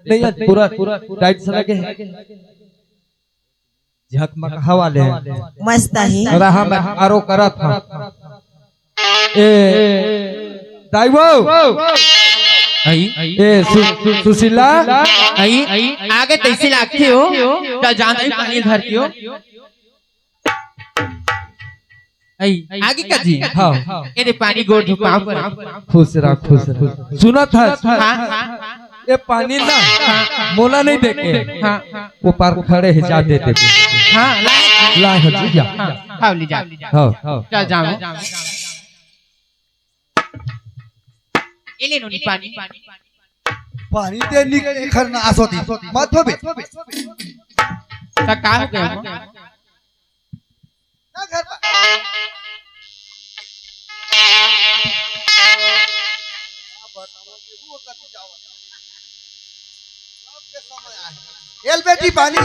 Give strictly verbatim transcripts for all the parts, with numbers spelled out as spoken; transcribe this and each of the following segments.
नहीं, आज पूरा टाइट से लगे हे। झकमकाहा वाले हे। मस्त हे। रहा, मैं आरो करत हंव। ए, दाई वो। आई। ए, सु-, सुशीला। आई। आगे तइसे लागथे हो। त जान ही पानी धरती हो। आई, आगे का जी? हाँ। ए दे पानी गोड़ धुपाव पर। खुश रह, खुश रह। सुनत हस? हाँ। ए पानी ना, मोला नहीं देके। हाँ। वो पार खड़े हे, जा दे दे। हाँ, लाए। लाए हो जी, जा। हाँ, खाओ, ले जा। हाँ। चल जाओ। ए ले नोनी पानी। पानी दे निकले खरना आसोती। मत हो बे। त का हो गया? ना घर पर। सबके समय आहे। एल बेटी पानी।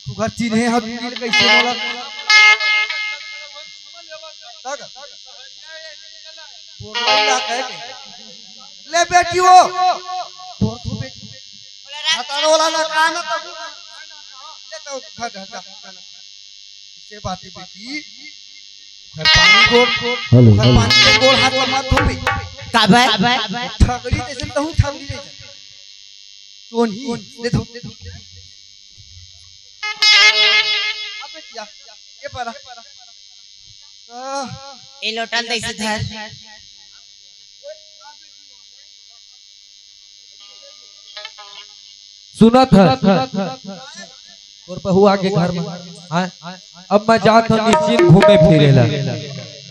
सुघर चिन्हे हर दिन कइसे बोला। ले बेटी वो। तोर तू बेटी। हतारो वाला ना कान तो। ले तो घर घर जा। इसे बात है बेटी। घर पानी गोड़। हेलो, घर हेलो। पानी के गोड़ हाथ ला मत धोबे। काबर? ठगड़ी जइसे तहूँ ठगड़ी जइसे। तो नहीं, ले धो, ले धो। अबे क्या? ये परा। आह। ए लोटा ल तइसे धर। सुनत हस? तोर बहू आगे घर में। हाँ? अब मैं जात हंव निश्चिंत घूमे फिरे ला।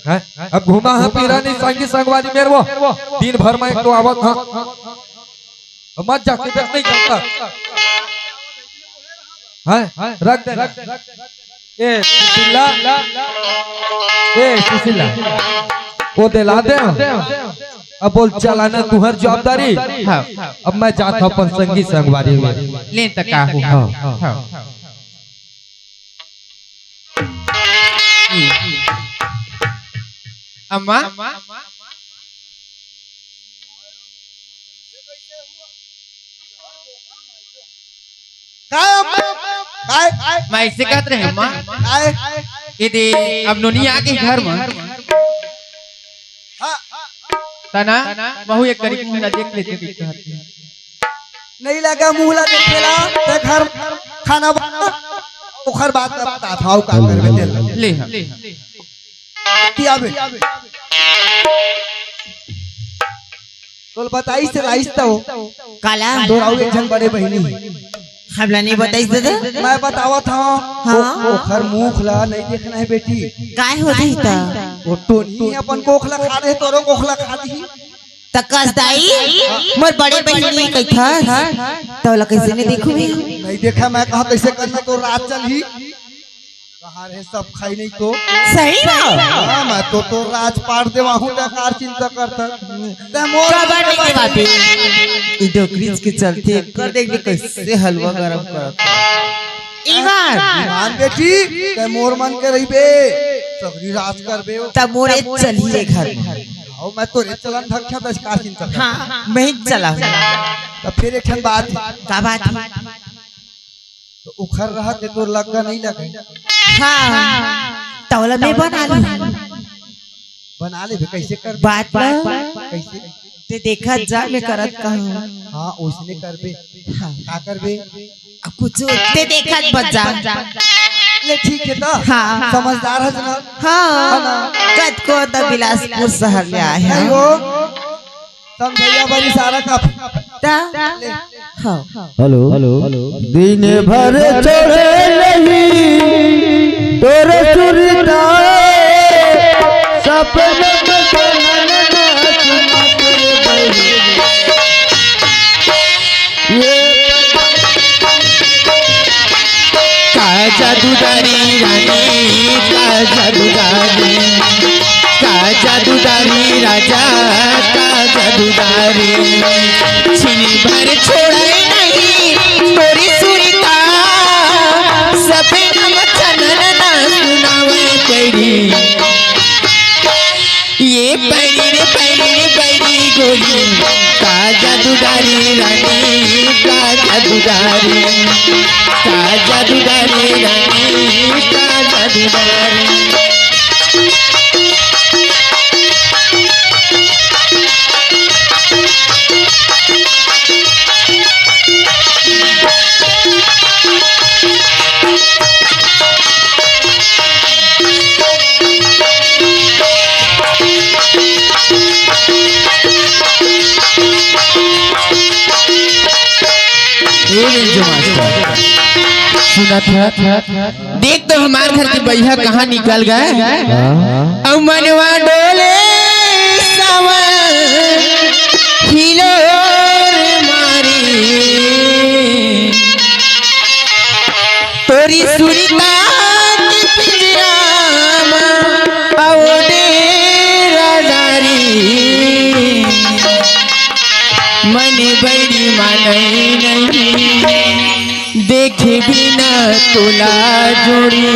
हाँ? अब घूमा हंव पीरा नहीं संगी संगवारी मेर वो। दिन भर में एक तो आवत हंव। अब मत जा, कुछ नहीं करता। हाँ? रख दे, रख दे। ए सुशीला, ए सुशीला, वो दिला दे। अब बोल चलाना तुहर जवाबदारी। हाँ। अब मैं जात हंव अपन संगी संगवारी में। ले त का हो। हाँ। हाँ। अम्मा। काय अम्मा? काय? मैं अइसे कहत रहेंव अम्मा। काय? ये दे, अब नोनी आगे घर में। हाँ। तना, बहू एक करी मुंह ला देख लेते, देख कहत हे। नहीं लगा मुंह ला देखे ला, ते घर खाना बना, ओखर बाद में बताथंव का करबे तेला। ले हाँ। किया बे। तोल बताइस ते लाइस तो। काला? तोर अउ एक झन बड़े बहिनी। हमला नहीं बताइस दादा? मैं बतावत हंव। हाँ। ओ-, ओखर मुख ला नहीं देखना हे बेटी। काय हो जाही त? वो टोनी अपन कोख ला खा दे, तोरो कोख ला खा दे। त कस दाई, मोर बड़े बहिनी कहिथस, त ओला कइसे नहीं देखहूं मैं? नहीं देखा, मैं कहा कइसे करना, तोर राज चलही। कहा रे, सब खाई नहीं तो। सही में? हाँ, मैं तो तोर राज पाट देवाहूं, बेकार चिंता करता। ते मोर काबर नहीं देवाबे? ई डोकरीच के चलथे, कर देखबे कइसे हलवा गरम करत हे। ईमान। ईमान बेटी, ते मोर मन के रहिबे, सगरी राज करबे। त मोरे चलही रे घर में। आओ, मैं तोरे चलन धक्का दस का चिंता करता। हाँ, मैं ही चलाहूं। त फिर एक ठन बात। का बात हे? त ओखर रहत हे, तोर लग्गा नहीं लगे। हाँ, त ओला मैं बना लूं। बना लेबे, कइसे करबे? बात ला। कइसे? ते देखत जा, मैं करत का हंव। हाँ, ओइसने करबे। हाँ। का करबे? अब कुछ ते देखत बच जा। ले ठीक हे त। हाँ। समझदार हस ना? हाँ। है ना? कतको त बिलासपुर शहर ले आए हंव। नहीं हो। समझइया बड़ी सारा का। त? ले। हाँ। Hello, hello. दिन भर चढ़े रही तोर सुरता, सपन में जहन नाच मत रे बहिनी। ये का जादूदारी रानी, का जादूदारी, का जादूदारी रानी। जाता जादूदारी, छिन भर छोड़े नहीं तोरी सुरता, सपना म चनन ना सुनावे परी। ये परी रे परी रे परी गोरी, का जादूदारी रानी, का जादूदारी, का जादूदारी रानी, का जादूदारी। ए रिंजू मास्टर, सुनत हस? देख तो हमार घर के बइहा कहाँ निकल गए। हाँ। अउ मनवा डोले सावन हिलोर मारी। तोरी सुरता के पिंजरा म अउ डेरा डारी। मन बड़ी माने नहीं, देखे बिना तोला जोड़ी।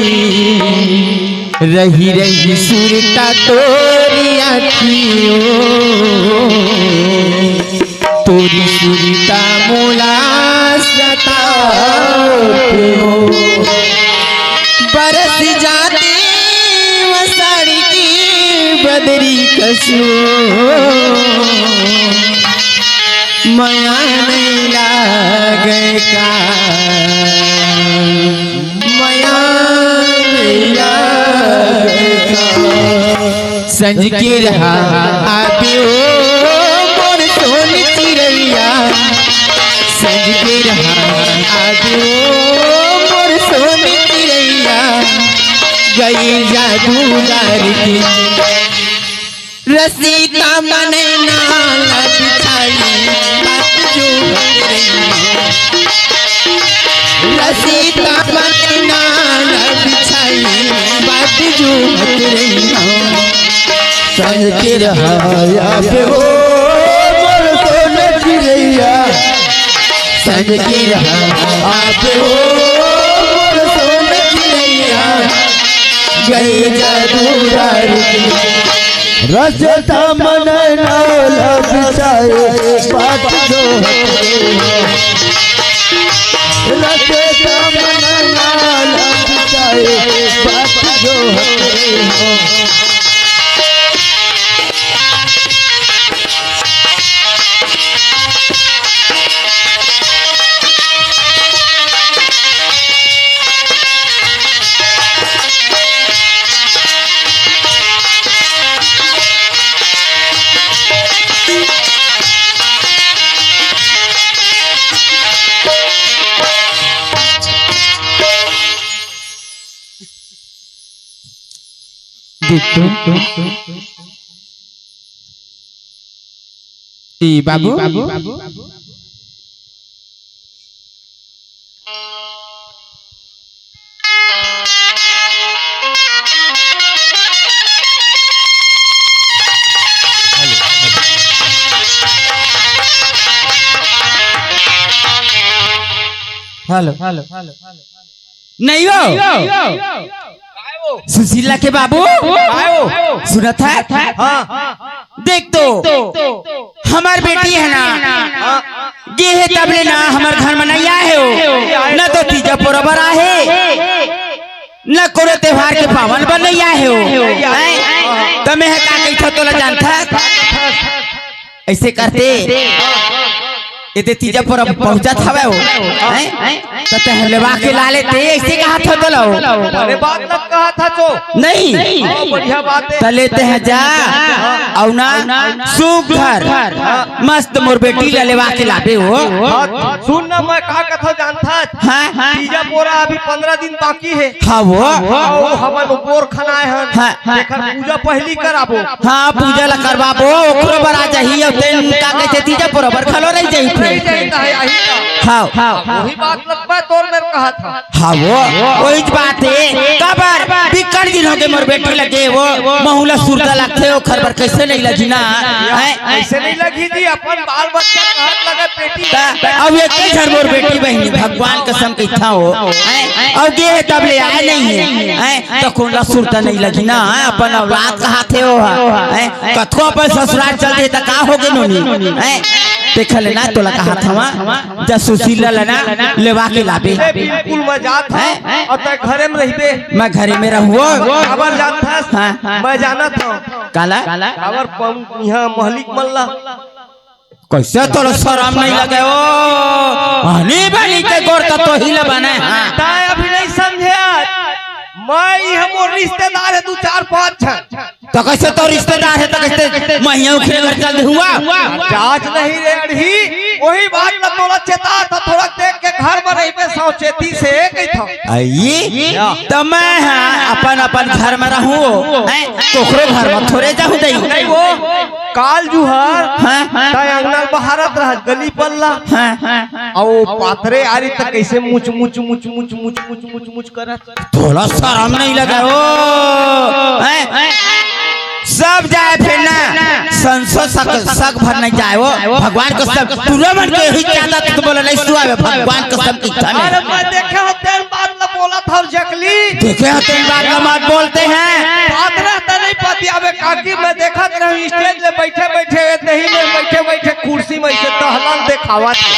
रही रही सुरता तोरी आँखियों, तोरी सुरता मोला सताओ। बरस जाते वसाड़ी की बदरी कसो, मया नहीं लागे का, मया नहीं लागे का। संझ के रहा आबे ओ मोर सोन चिरैया, संझ के रहा आबे ओ मोर सोन चिरैया, गई जादूदार के रसीता मन नाल बिछाई, बात जो हट रही हो। रसीता मन नाल बिछाई, बात जो हट रही हो। संग के रहा या पे वो मोर सोन चिरैया। संग के रहा आप हो मोर सोन चिरैया, गए जादूदार। रचता मन नाल बिचाए, बात जो हट रही हो। रचता मन नाल बिचाए, बात जो हट रही हो। देख तो। ए बाबू। हेलो। नहीं हो। सुशीला के बाबू। सुनत है? हाँ। देख तो, हमार बेटी है ना, हाँ। ये है तब ले ना हमार घर में नहीं आए हो, न तो तीजा पोरा बर आए, न कोनो त्योहार के पावन बर नहीं आए हो। हैं? त मैं ह का कहिथों तोला जानथस? ऐसे करते, एदे तीजा पोरा पहुंचत हवय हो, हैं? त तेह लेवा के ला लेते, ऐसे कहाथों तोला हो। अरे बात तब कहाथा तो। नहीं। हाँ, बढ़िया बात है। त लेते हैं जा, अउ ना सुघर, मस्त मोर बेटी ला लेवा के लाबे हो। हाँ, सुन ना, मैं का कथों जानथस? हाँ, हाँ। तीजा पोरा अभी पंद्रह दिन बाकी है। हाँ वो। हाँ, वो हमन बोर खनाए हन। हाँ, हाँ। एकर पूजा पहली कराबो। हाँ, पूजा ला करवाबो, ओकरो बर आ जाही, अउ तेन का कहिथे तीजा पोरा बर घलो रह जाही। नहीं जाही त आही का? हाव। वही बात लगबा तोर मेर कहा था। हाँ, वो, वही बात है। काबर, बिकट दिन होगे मोर बेटी ल गे, वो महूला सुरता लगथे, ओखर बर कैसे नहीं लगी ना? हैं? ऐसे नहीं लगी जी, अपन बाल बच्चा कहत लगा बेटी। त, अब ये कई झन मोर बेटी बहिनी, भगवान कसम कहिथा हो, हैं? अब गे हे तब ले आए नहीं है, हैं? त कोन ला सुरता नहीं लगी ना, हैं? अपन औलाद कहाथे हो, हैं? कथो अपन ससुराल चल दे त का होगे नोनी, हैं? देख ले ना, तोला कहाथंव, जा सुशीला ल ना लेवा के लाबे। ए, बिल्कुल मैं जात हंव। हैं? अउ तैं घरे में रहिबे। मैं घरे में रहूं। काबर जानत हस? हाँ। मैं जानत हंव। काला? काबर पम-, इहाँ महलिक मन ला। कैसे तोला शरम नहीं लगे ओ? हनी बनी के गोड़ त तोही ल बने, हाँ। तैं अभी नहीं समझे आज। मैं, इहाँ मोर रिश्तेदार हे दू चार पांच झन। त कैसे तोर रिश्तेदार हे, त कैसे महिया उखरे घर चल दे हुआ? जांच नहीं रे अड़ही, वही बात ल तोला चेता था, थोड़ा देख के घर में रहिबे, सावचेती से कहिथंव। आई? त मैं, हाँ, अपन, अपन घर में रहूं, हैं? कोकरो घर में थोरे जाहूं दई। नहीं वो, काल जुहर, हाँ? तैं अंगना बहारत रह, गली पल्ला। हाँ? अउ पाथरे आरी त कैसे मुच, मुच, मुच, मुच, मुच, मुच, मुच, मुच करत। तोला शरम नहीं लगे ओ? हैं? सब जाए फेर ना, संसो सक, सक भर नहीं जाए ओ। भगवान कसम, तोर मन के ही ज्यादा तो बोला नहीं सुआवे, भगवान कसम कहिथंव। अरे मैं देखे हंव तेन बात ल बोलत हंव जकली। देखे हंव तेन बात ल मत बोलते हैं। बात रहता नहीं पतियावे काकी, मैं देखत रहूं stage ले बैठे बैठे, ए दही में बैठे बैठे कुर्सी में ऐसे दहलन देखावत हे।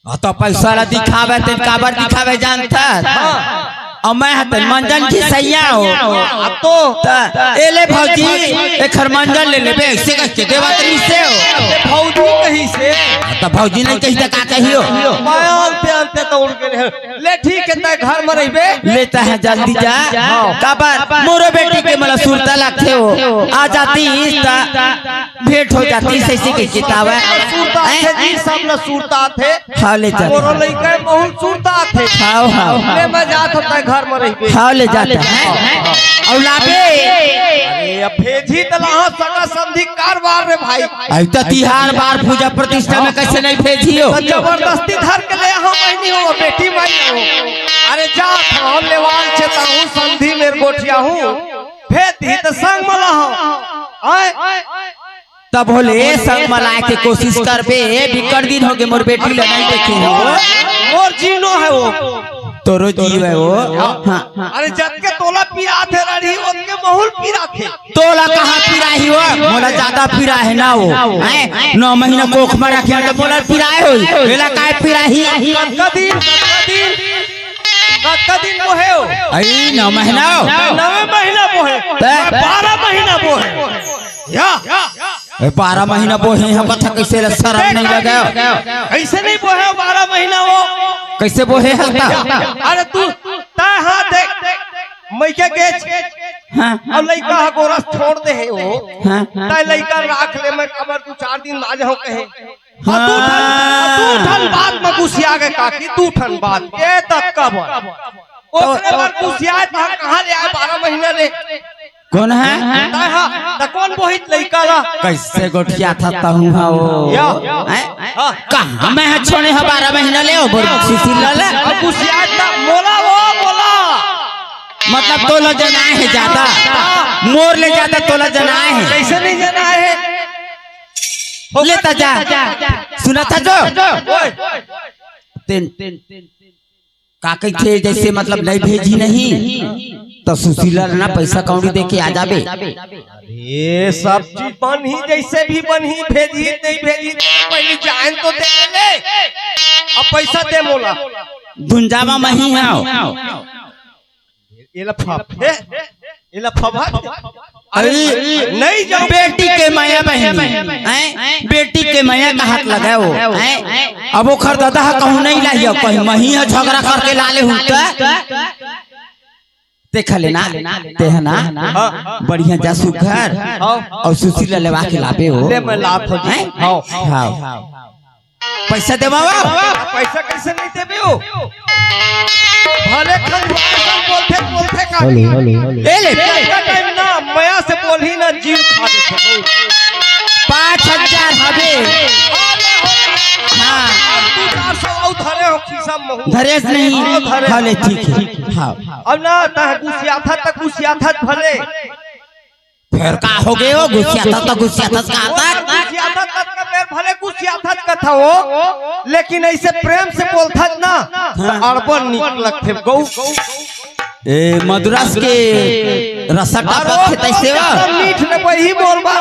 हाँ, त पैसा ला दिखावे, तेन काबर दिखावे जानथस? हाँ। अउ मैं ह तेन मंजन घिसइया हो। हाँ, त ए ले भौजी, एखर मंजन ले लेबे, अइसे कहिके देवत रहिसे हो। भौजी कहिसे। हाँ, त भौजी नहीं कही त का कही हो? मैं अंते अंते त उड़ गे रहेंव। ले ठीक हे, तैं घर में रहिबे। ले तैं ह जल्दी जा। हाँ। काबर मोरो बेटी के मोला सुरता लगथे हो। आ जातिस त भेंट हो जातिस, अइसे कहिके त आवय। सुरता आथे जी, सब ल सुरता आथे। हाँ, ले जा। मोरो लइका बहुत सुरता आथे। हाँ, हाँ। ले मैं जात हंव, तैं घर में रहिबे। हाँ, ले जात हंव। अउ लाबे। अरे, अब भेजी त लाहूं सगा संधी कार बार रे भाई। अब त तिहार बार पूजा प्रतिष्ठा में कैसे नहीं भेजी हो? त जबरदस्ती धर के ले आहूं, बहिनी हो, बेटी माई हो। अरे जात हंव, लेवाल चेताहूं, संधी मेर गोठियाहूं। भेज दिही त संग म लाहूं। आय। तब होले संग म लाय के कोशिश करबे, बिकट दिन होगे मोर बेटी ल नहीं देखे हो। मोर जीनो हे वो। तोरो जीव हे वो। हाँ। अरे जतके तोला पिरात हे रानी, ओतके महूं ल पिरात हे। तोला कहाँ पिराही हो? मोला ज्यादा पिराही ना वो। हैं? नौ महीना कोख में रखे त मोला पिराय होही। एला काय पिराही? कतका दिन, कतका दिन, कतका दिन बोहे हो? अई नौ महीना हो। नवे महीना बोहे। त? बारह महीना बोहे। या। ए, बारह महीना बोहे हंव कथस, कइसे ल शरम नहीं लगे? कइसे नहीं बोहे बारह महीना वो? कइसे बोहे हस त? अरे तू, तैं हाँ देख, मइके गेच। हाँ। अउ लइका ह गोरस छोड़ दे हे वो। हाँ। तैं लइका राख ले, मैं काबर दू चार दिन मा जाहूं कहे। हाँ, दू ठन, हाँ। दू ठन बात म गुसिया गे काकी, दू ठन बात। ए ततका बर। ओकरे बर गुसियाय त कहाँ ले आय बारह महीना ले? कोन हे? तैं हा, त कोन बोहिस लइका ला? कइसे गोठियाथस तहूं हा वो? या। हैं? हाँ। कहाँ मैं हा छोड़े हंव बारह महीना ले, ओ बोल सुशील ला ले। अब गुसियाय त मोला वो, मोला। मतलब तोला जनाय हे ज्यादा। हाँ। मोर ले ज्यादा तोला जनाय हे। कइसे नहीं जनाय हे? ले त जा। सुनथस जो? ओए। तेन, तेन, तेन, तेन। का कहिथे, जइसे मतलब नहीं भेजी नहीं, त सुशीला ल ना पैसा कौड़ी दे के आ जाबे। अरे, सब चीज बनही, जइसे भी बनही, भेजही, नहीं भेजही, पहले जान तो दे ले। अब पैसा दे मोला। धुंजावा मही हंव। एला फप, ए, एला फप। अरे, अरे, नहीं जाऊं। बेटी के मया बहिनी, हैं? बेटी के मया का हाथ लगाए वो, हैं? अब ओखर ददा ह कहूं नहीं लाही, कहीं मही ह झगड़ा करके ला ले हूं त। देख ले ना, तें ह ना, हाँ। बढ़िया जा सुघर, हाँ। अउ सुशीला ल लेवा के लाबे वो। ले, मैं लात हंव। हैं? हाँ। हाँ। पैसा देवा वो। पैसा कइसे नहीं देबे वो? भले खंडवा बोलथे, बोलथे का? Hello, hello, hello. ए ले। इतना टाइम ना, मया से बोलही ना, जीव खा देथे। पाँच हजार हवे, खिसा महू। धरेस नहीं। हाँ, धरेस। हाँ, ले, ठीक है। हाँ। अब ना, तह गुसियाथस त गुसियाथस भले। फेर का हो गे ओ? गुसियाथस त गुसियाथस कहा तक। गुसियाथस तक का बेर भले गुसियाथस कथव, लेकिन अइसे प्रेम से बोलथस ना, त हाँ। अड़बड़ नीक लगथे गऊ। ए, मद्रास के रसा अरे टापत हे तइसे ओ। एकदम मीठ में वही बोलबा।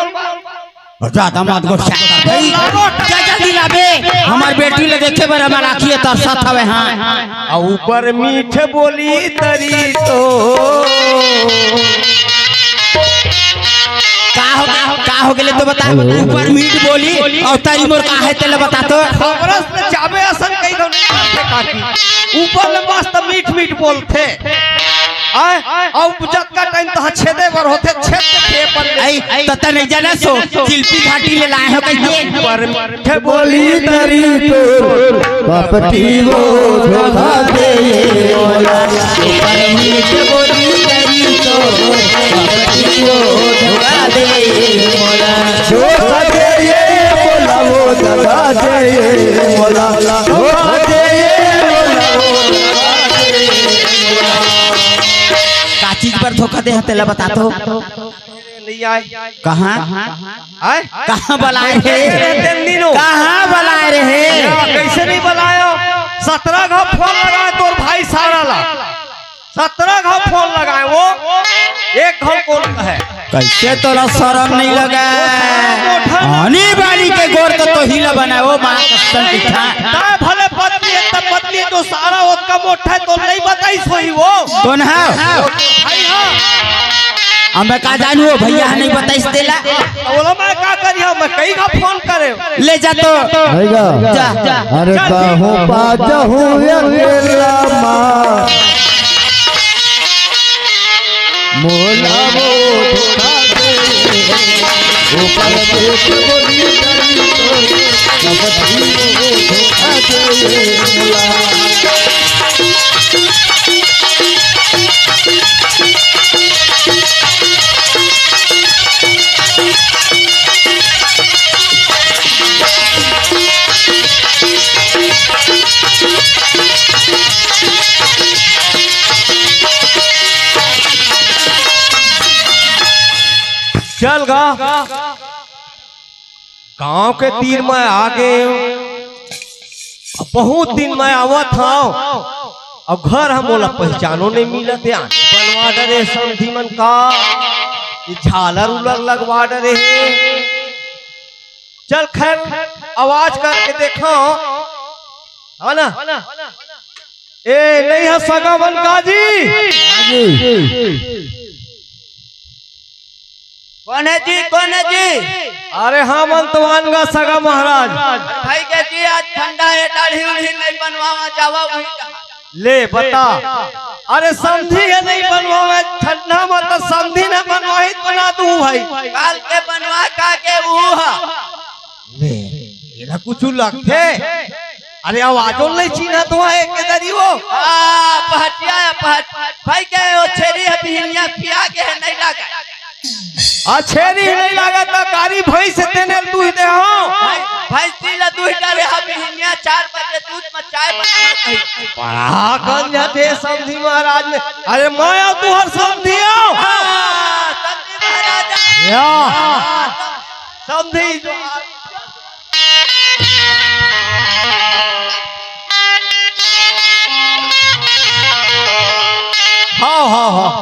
जादा मत गोठिया भाई। जा जल्दी लाबे। हमर बेटी ल देखे बर हमर आँखी ह तरसत हवे, हाँ। अउ ऊपर मीठ बोली तरी तो। का हो, का हो, का हो गेले तो बता। ऊपर मीठ बोली अउ तरी मोर का हे तेला बता तो। खबरस में चाबे असन कहीं तो नहीं करथे काकी। ऊपर ले मस्त मीठ मीठ बोलथे। आय, अउ जतका टाइम तहाँ छेदे बर होथे, छेद के खेपन ले। आई, त त नहीं जानस ओ, चिल्फी घाटी ले लाए हो कहिके। पर मीठ बोली तरी तोर, बापटी वो धोखा दे मोला। पर मीठ बोली तरी तोर, बापटी वो धोखा दे मोला। धोखा दे ये मोला, वो दगा दे ये मोला। धोखा दे ये मोला, वो दगा दे ये मोला। का चीज बर धोखा दे हे तेला बता तो। नहीं आय। कहाँ? आय? कहाँ बलाए रहे? तेन दिनो। कहाँ बलाए रहे? या, कइसे नहीं बलायो? सतरा घांव फोन लगाए तोर भाई सारा ला। सतरा घांव फोन लगाए वो, एक घांव कोन कहे? कइसे तोला सरम नहीं लगे? आनी बानी के गोर तो तोही ला बनाए वो माँ कसम दिखा। तय भले पत्नी हे, त पत्नी तो सारा ओतका मोठा हे, तो नहीं बताइस होही वो। कोन हे? भाई, हाँ। अब मैं का जानूं, ओ भइया ह नहीं बताइस तेला। ओला मैं का करिहा, मैं कई घांव फोन करे। ले जा तो। भइया। जा। अरे कहूँ पा जाहूँ अकेला मा। मोला वो धोखा दे। ऊपर देख बोली तरी तो। अब भी वो धोखा दे मोला। चल गा। गांव के तीर म आगे, बहुत दिन म आवत हंव, अब घर ह मोला पहिचानो नइ मिलत हे। आने बनवा डरे समधी मन का, ये झालर उलर लगवा डरे हे। चल खैर, आवाज करके देखंव, है ना? ए, नइ हे सगा मन का जी? कोन हे जी, कोन हे जी? अरे हमन तो आन गा सगा महाराज। भाई के जी, आज ठंडा हे, दाढ़ी उढ़ी नइ बनवावा, जावा वही कहा। ले बता। अरे समधी हे नइ बनवावे, ठंडा म त समधी न बनवाही त बना दूं भाई। काल के बनवा का के ऊ हा। ले, एला कुछु लगथे? अरे, आवाजो नइ चिन्हत हो, एक के दरी वो। आ, पहटिया, पहट-, भाई के ओ छेरी ह बिहनिया पिया के हे, नइ लागे। आ, छेरी नइ लागे त कारी भैंस हे, तेने ल दूह दे हो। भाई, भैंसी ल दूह डारे ह बिहनिया चार बजे दूध म चाय बना कही। बड़ा गंजत हे समधी महाराज में। अरे, मैं अउ तुहर समधी हो। हाँ, समधी महाराज। या। समधी। हाँ, हाँ, हाँ।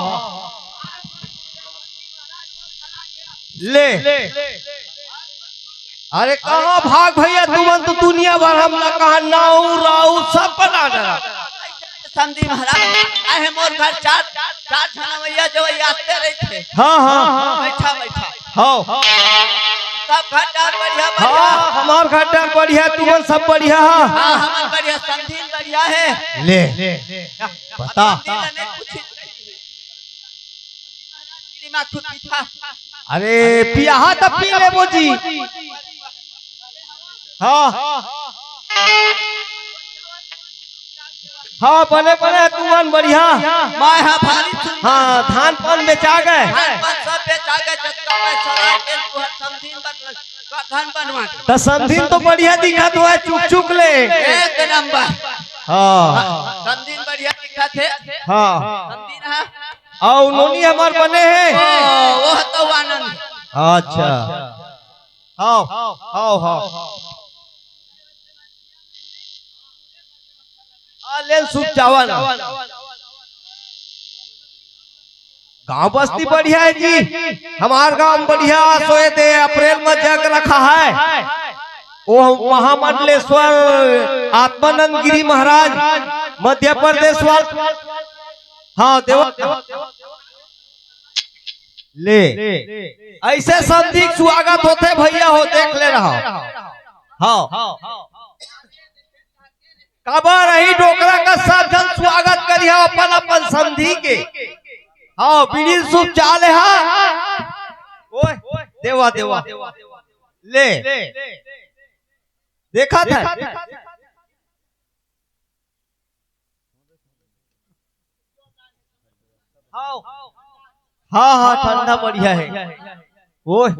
ले। अरे कहाँ भाग भैया, तुमन तो दुनिया भर हमला कहा नाऊ राऊ सब बना डरा। समधी महाराज, आहे मोर घर चार, चार झन अवैया जवैया आते रहिथे। हाँ, हाँ। बैठा, बैठा। हाँ। सब घर चार बढ़िया, बढ़िया। हाँ, हमार घर चार बढ़िया, तुमन सब बढ़िया हा? हाँ, हमन बढ़िया, समधी बढ़िया हे। ले, बता। समधी ल नहीं पूछी। दिमाग खुद पीछा। अरे, पियाहा त पी लेबो जी। हाँ। हाँ, बने, बने, तुमन बढ़िया। मैं हा भारी सुन- हाँ, धान पान बेचा गे। धान पान सब बेचा गे, जतका पैसा लागे, तुहर समधीन बन-, का धन बनवा दे। त समधीन तो बढ़िया दिखत हुआ, चुक चुक ले। एक नंबर। हाँ। समधिन बढ़िया दिखत हे। हाँ। समधिन हा। अउ नोनी हमर बने हे। ओ, वो तो आनंद। अच्छा। हाँ, हाँ, हाँ। हाँ, ले शुभ चावन। गांव बस्ती बढ़िया है जी, हमार गांव बढ़िया। सोए दे अप्रैल में जग रखा है, वो महामंडलेश्वर आत्मानंद गिरी महाराज, मध्य प्रदेश वाल। हाँ देवा, ले ऐसे समधी स्वागत होथे भैया हो, देख ले रहा। हाँ, काबर अही डोकरा का सब झन स्वागत करिहा अपन अपन समधी के। हाँ, बीड़ी सूप चाले हा। ओए, देवा, देवा। ले। देखा था। हाँ, हाँ, ठंडा बढ़िया है। ओए।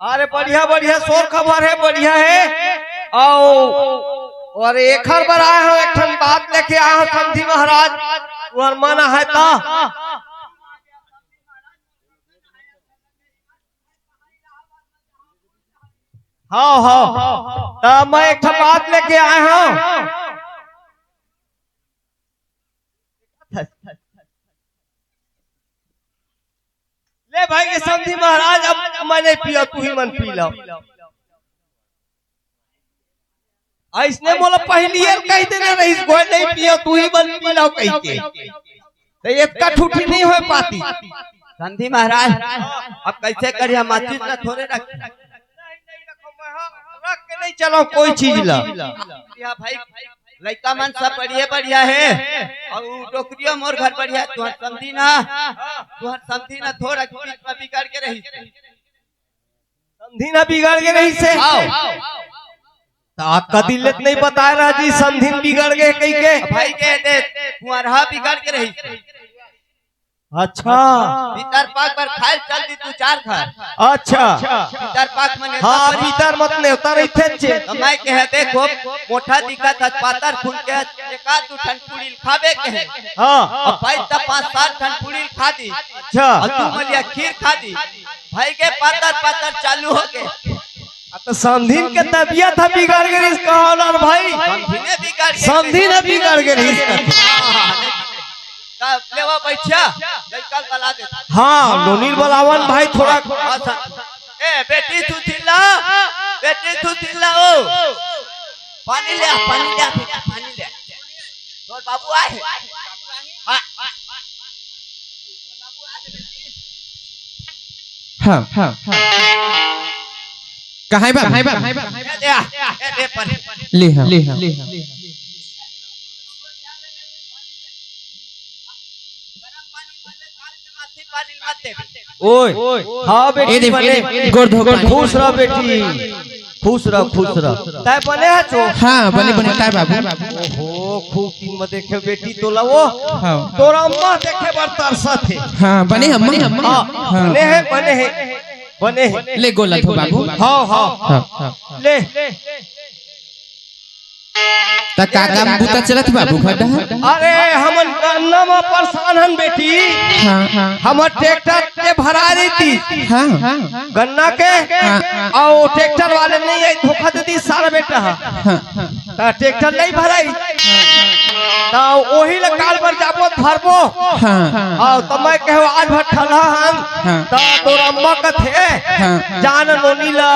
अरे बढ़िया, बढ़िया, शोर खबर है, बढ़िया है। आओ, और एखर बर आए हो, एक ठन बात लेके आए हो समधी महाराज, तुहर मन है ता। हाँ, हाँ, त मैं एक ठन बात लेके आए हूँ। ले भाई के समधी महाराज, अब मैं नहीं पिया, तू ही मन पी लो। अइसने मोला पहिली कह देना रहिस, कोई नहीं पिया, तू ही मन पी लो कह के। तो ये कठुठी नहीं हो पाती। समधी महाराज, अब कैसे करिए, माचिस ना थोड़े रख। रख के नहीं चलो कोई चीज ला। या भाई, लइका मन सब बढ़िया बढ़िया है, और उ डोकरिया मोर घर बढ़िया, तुहर समधी ना, तुहर समधी ना थोड़ा बीच में बिगड़ के रही। समधी ना बिगड़ के रही से। आओ। त कदी ले त नहीं बताए रहा जी, समधी न बिगड़ गए कही के। भाई के दे, कुंवरहा बिगड़ के रही। अच्छा। पितर पाक बर खाए चल दी दू चार घर। अच्छा। पितर पाक में नेवता हाँ, परी। पितर मत नेवता रहिथे चे। तो मैं कहे, देखो, मोटा दिखत हस, पातर फूल के, एक आध दू ठन पूड़ी ल खाबे कहे। हाँ। अब भाई त पाँच सात ठन पूड़ी ल खा दी। अच्छा। और दू मलिया खीर खा दी। भाई के पातर पातर चालू हो गए। आ, तो समधिन के तबियत ह बिगड़ गे रिहिस, कहा ना भाई? समधिन ह बिगड़ गे। समधिन ह बिगड़ गे रिहिस। हाँ, हाँ, हाँ। तब लेवा बैठा, लइका ल बला दे। हाँ, नोनी ल बलावन भाई थोड़ा। हाँ, सर। ए, बेटी सुशीला, बेटी सुशीला ओ। पानी ले आ, पानी ले आ, बेटा, पानी ले आ। तोर बाबू आए हे। हाँ। हाँ, हाँ, हाँ। कहाँ हे बाबू? कहाँ हे बाबू? ए, दे आ। ए, दे पर। ले हाँ। ले हाँ। ओए, हाँ ए बेटी, दे, बने। ए दे, गोड़ धो, गोड़ धो। खुश रह बेटी, खुश रह, खुश रह। तै बने है चो? हाँ, बने, बने, तै बाबू। ओहो, खूब दिन में देखे बेटी तोला वो। हाँ। तोर अम्मा देखे बर तरसत हे। हाँ, बने अम्मा। हाँ, हाँ। बने हे, बने हे, बने हे। ले गोला धो बाबू। हाँ, हाँ। हाँ, हाँ। ले। त का काम बूता चलत बाबू घर डहर? अरे, हमन गन्ना म परेशान हन बेटी। हाँ, हाँ। हमर ट्रैक्टर के भरा रही थी। हाँ। गन्ना के, हाँ। अउ ट्रैक्टर वाले नहीं आई, धोखा दे दी सारा बेटा। हाँ, हाँ। त ट्रैक्टर नहीं भराई। त ओही ले काल बर जाबो, भरबो। हाँ। अउ त मैं कहो आज भर ठलहा हन। हाँ। त तोर अम्मा कथे, हाँ। जान नोनी ला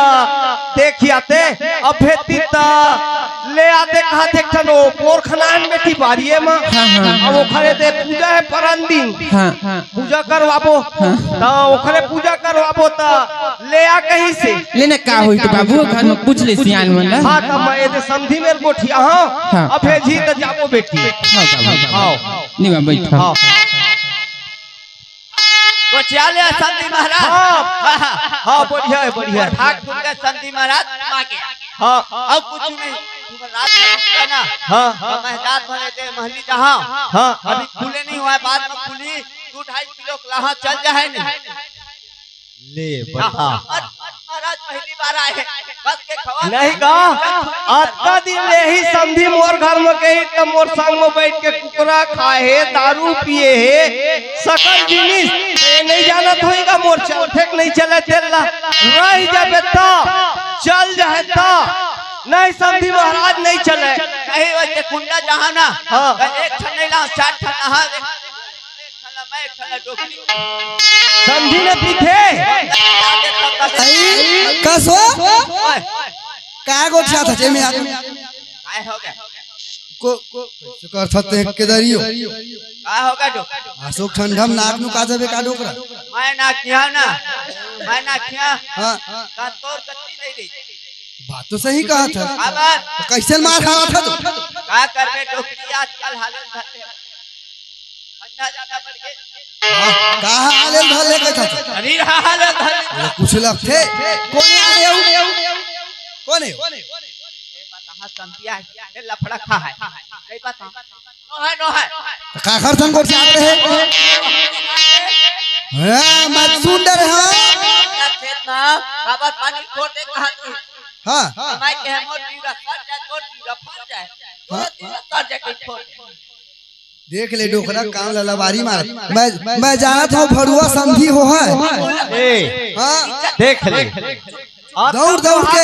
देखियाते, अब भेज दी त ले आते, कहा थे एक ठन ओ पोर खनान बेटी बारिये म। हाँ, हाँ, अब हाँ। ओखरे दे पूजा हे परन दिन। हाँ, हाँ। पूजा करवाबो। हाँ। त ओखरे पूजा करवाबो त ले आ कहीं से। ले ना का होई त बाबू, घर में पूछ ले सियान मन ला। हाँ, त मैं एदे समधी मेर गोठिया हूँ। हाँ। अब भेजी त जाबो बेटी। हाँ, बाबू। हाँ। निवा बैठ। हाँ। गोठिया ले समधी महाराज। हाँ। हाँ, हाँ। हाँ, बढ़िया है, बढ़िया है। हाथ खुल गए समधी महाराज, माँ के। हाँ। अब कुछ नहीं, तुम रात में रुकता ना। हाँ। तो मैं रात भर एदे महली जहाँ। हाँ। अभी खुले नहीं हुआ है, बाद में खुली, दो ढाई किलो लाहा चल जाए नहीं। ले, बढ़िया। महाराज पहली बार आए हैं। कस के खवा। नहीं का? अतका दिन ले ही समधी मोर घर म गई, त मोर संग म बैठ के कुकरा खाए हे, दारू पिए हे, सकल जिनिस। त ये नहीं जानत होही का मोर चलथे के नहीं चले तेल ला? रह जाबे त, चल जाए त, नहीं समधी महाराज नहीं चले। नहीं, वैसे कुंडा जहाँ ना, हाँ। त एक ठन नहीं ला, चार ठन नहा दे। एक ठन ला मैं, एक ठन ला डोकरी। समधी न पीथे। अई, कस हो? ओए। का गोठियाथस एमे आके? काय हो गया? को, को, कैसे करथस ते के दरियो? का हो गया डोकरा? अशोक ठंडा म नाक नु का जाबे का डोकरा? मैं ना किया ना, मैं ना किया। हाँ। का तोर गति नहीं रही। बात तो सही कहथस। का बात? त कैसे मार खावत हस तू? का करबे डोकरी आजकल हालत धर ले। ठंडा ज्यादा बढ़ गए। हाँ, का हालत धर ले कहथस? शरीर हालत धर ले। कुछ लगथे। कोन आए हो? कोन हे? ये बात कहाँ समझिया है? ये लफड़ा खा है। ये बात कहाँ? नो है, नो है। त काखर संग गोठियात रहे? हाँ, मैं सुन डरे हाँ। खेत ना, काबर पानी छोड़ दे कहा तू? हाँ। मैं कहे मोर बीघा सर जाए, तोर बीघा फर जाए। हाँ। तोर बीघा सर जाए, कहीं छोड़ दे। देख ले डोकरा, काम ला लबारी मारत। मैं, मैं जानत हूँ भड़ुआ समधी हो है। ए, हाँ। देख ले। दौड़ दौड़ के,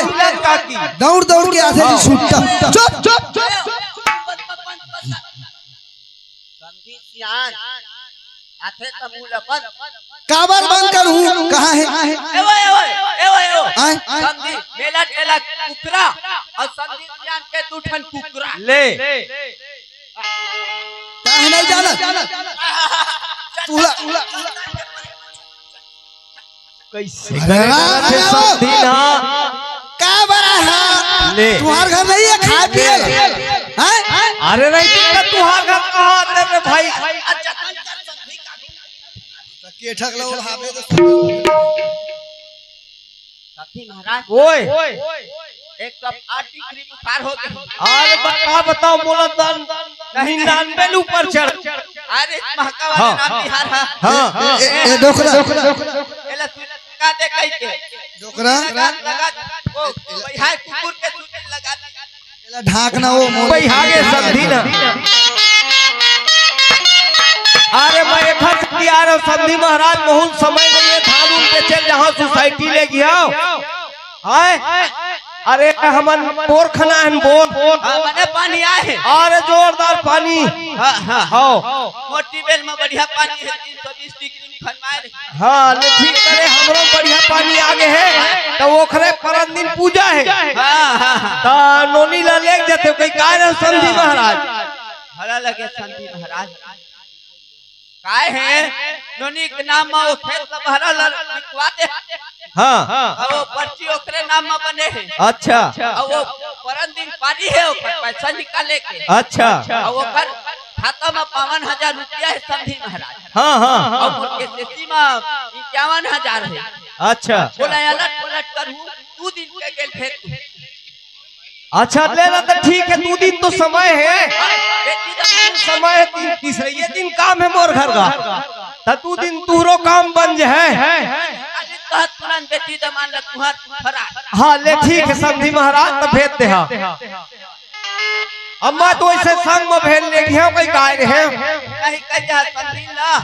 दौड़ दौड़ के आथे जी छुट्टा। चुप, चुप, चुप। समधी सियान, आथे त मुंह ल बंद। काबर बंद करूं? कहाँ हे? ए ओए, ए ओए, ए ओए, ए ओए। आय? समधी, मेला ठेला कुकरा अउ समधी सियान के दू ठन कुकरा। ले। काहे नहीं जानत? तू ला, कैसे अरे करे वाह, जाथे वाह, समधी वाह। ना? का बड़ा है? ले। तुहार घर नहीं है, खाए पिए ला? हैं? अरे नहीं, तो तुहार घर कहाँ आथे रे भाई? त के ठक लो, हाबे तो समधी महाराज। ओए। एक सौ आठ डिग्री बुखार हो गया। अरे बता, बताओ, मोला तन निन्यानवे ले ऊपर चढ़। अरे महका वाले हाँ। नाम बिहार है। हाँ। ए, ए, ए, डोकरा। एला तू लगा दे कहीं के। डोकरा। लगा, लगा, ओ, भाई, हाय कुकुर के सूजन लगा दे। एला ढांकना वो मोर भाई, हागे समधी ना। अरे मैं एखर से आ रहा हूँ, समधी महाराज, बहुत समय नहीं है, धान उन पे चल जहाँ सोसाइटी ले गया। हाय, अरे हमन बोर खना है, बोर। हाँ, मने पानी आए है। अरे जोरदार पानी। हाँ, हाँ। हाँ। मोर ट्यूबवेल में बढ़िया पानी है, तीन सौ बीस डिग्री में खनवाए रहे। हाँ, ले ठीक करे, हमरो बढ़िया पानी आ गए है, तो ओखरे परन दिन पूजा है। हाँ, हाँ, हाँ। त नोनी ला लेग जाते, कोई काय रहे समधी महाराज? हरा लगे समधी महाराज। काय है? नोनी के नाम में वो खेत ला बहरा ला लिखवा दे। हाँ। अब वो पर्ची ओकरे नाम में बने है। अच्छा। अब वो परन दिन पारी है, ओकर पैसा निकाले के। अच्छा। अब ओकर खाता में बावन हजार रुपया है समधी महाराज। हाँ, हाँ, हाँ। अब मोर के सेती में इक्यावन हजार है। अच्छा। बोला अलट पलट करूँ, दू दिन के गेल भेज तू। अच्छा, ले ना, तो ठीक है, दू दिन तो समय है। बेटी तो समय है, ती-, तीसरे ये दिन काम है मोर घर का, तो दू दिन तुहरो काम बन जाए। अरे, कहत तुरंत बेटी दमान ल तुहर फरार। हाँ, ले, ठीक है, समधी महाराज, तो भेज दे, हाँ। अम्मा तो ऐसे संग में भेज ले, यहाँ कोई काय रहे। कहीं कह जा, समधी ला,